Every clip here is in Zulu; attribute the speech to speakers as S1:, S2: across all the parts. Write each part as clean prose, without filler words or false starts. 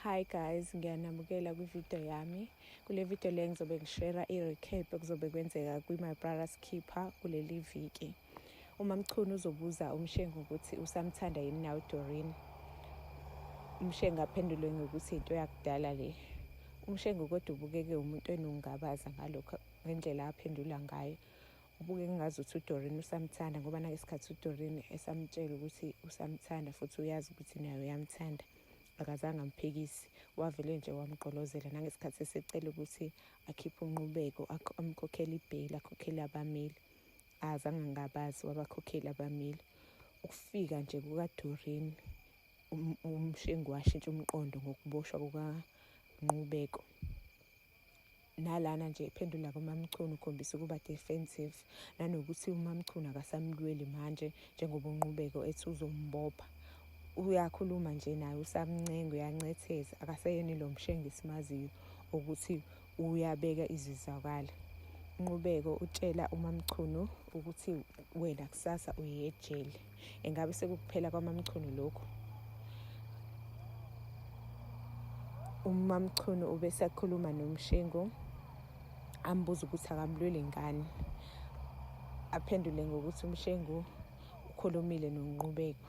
S1: Hi guys, ngiyanamukela kwi-video yami. Kule video le ngizobe ngishera i-recap okuzobe kwenzeka kwi-My Brother's Keeper kuleli viki. UMamchunu uzobuza uMshengu ukuthi usamthanda yini na uDoreen. UMshengu aphendule ngokuthi into yakudala le. UMshengu kodwa ubukeke umuntu enokungabaza ngalokho ngendlela aphendula ngayo. Ubukeka ngazuthi uDoreen usamthanda ngoba nangesikhathi uDoreen esamtshela ukuthi usamthanda futhi uyazi ukuthi naye uyamthanda. Akazange amphikise, wavele nje wamgqolozela nangesikhathi esecela ukuthi akhiphe uNqubeko amkhokhele ibheyili, akhokhele abameli. Akazange angabazi, wabakhokhela abameli. Ukufika nje kukaDoreen uMshengu washintsha umqondo ngokuboshwa kukaNqubeko. Nalana nje ephendula kuMaMchunu ukhombisa ukuba defensive nanokuthi uMaMchunu akasamlweli manje njengoba uNqubeko ethi uzombopha. Uyakhuluma nje naye usamncenga uyancetheza akaseyena lo Mshengu esimaziyo ukuthi uyabeka izwi zwakala. UNqubeko utshela uMaMchunu ukuthi wena kusasa uye ejele. Engabe sekukuphela kwaMaMchunu lokhu? UMaMchunu ubesakhuluma noMshengu ambuza ukuthi akamlweli ngani. Aphendule ngokuthi uMshengu ukhulumile noNqubeko.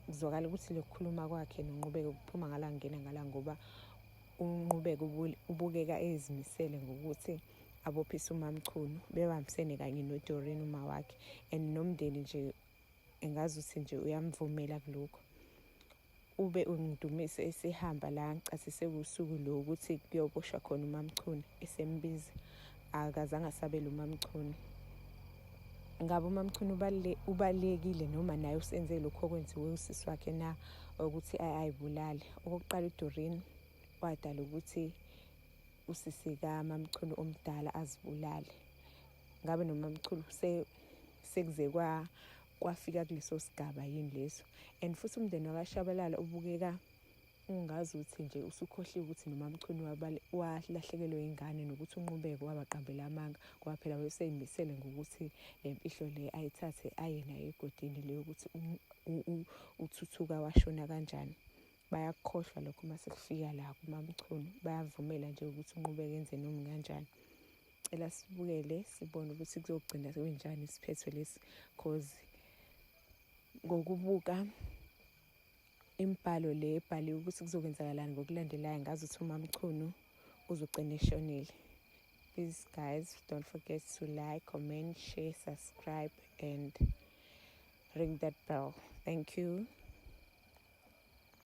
S1: Kuzwakala ukuthi lokukhuluma kwakhe noNqubeko kuphuma ngala kungena ngala ngoba uNqubeko ubukeka ezimisele ngokuthi abophise uMaMchunu bebambisene kanye noDoreen uma wakhe and nomndeni nje engazuthi nje uyamvumela kulokhu. Ube ungidumise esehamba la ngicathi sekuwusuku lo ukuthi kuyoboshwa khona uMaMchunu esembiza akazange asabele uMaMchunu. Ngabe uMaMchunu ubalekile noma naye usenze lokhu okwenziwe usisi wakhe na ukuthi ayibulale. Okokuqala uDoreen wadala ukuthi usisi kaMaMchunu omdala azibulale. Ngabe noMaMchunu sekuze kwa kwafika kuleso sigaba yini leso and futhi umndeni wakaShabalala ubukeka ungazuthi nje usukhohliwe ukuthi noMaMchunu walahlekelwe ingane nokuthi uNqubeko wabaqambela amanga ngoba phela wayeseyimisele ngokuthi le mfihlo le ayithathe aye nayo egodini le yokuthi uthuthuka washona kanjani. Bayakukhohlwa lokho uma sekufika la kuMaMchunu, bayavumela nje ukuthi uNqubeko enze noma kanjani. Cela sibukele sibone ukuthi kuzogcina sekunjani isiphetho lesi cause ngokubuka imibhalo le ebhaliwe ukuthi kuzokwenzakalani ngokulandelayo ngazi ukuthi uMaMchunu uzogcina eshonile. Please guys, don't forget to like, comment, share, subscribe and ring that bell. Thank you.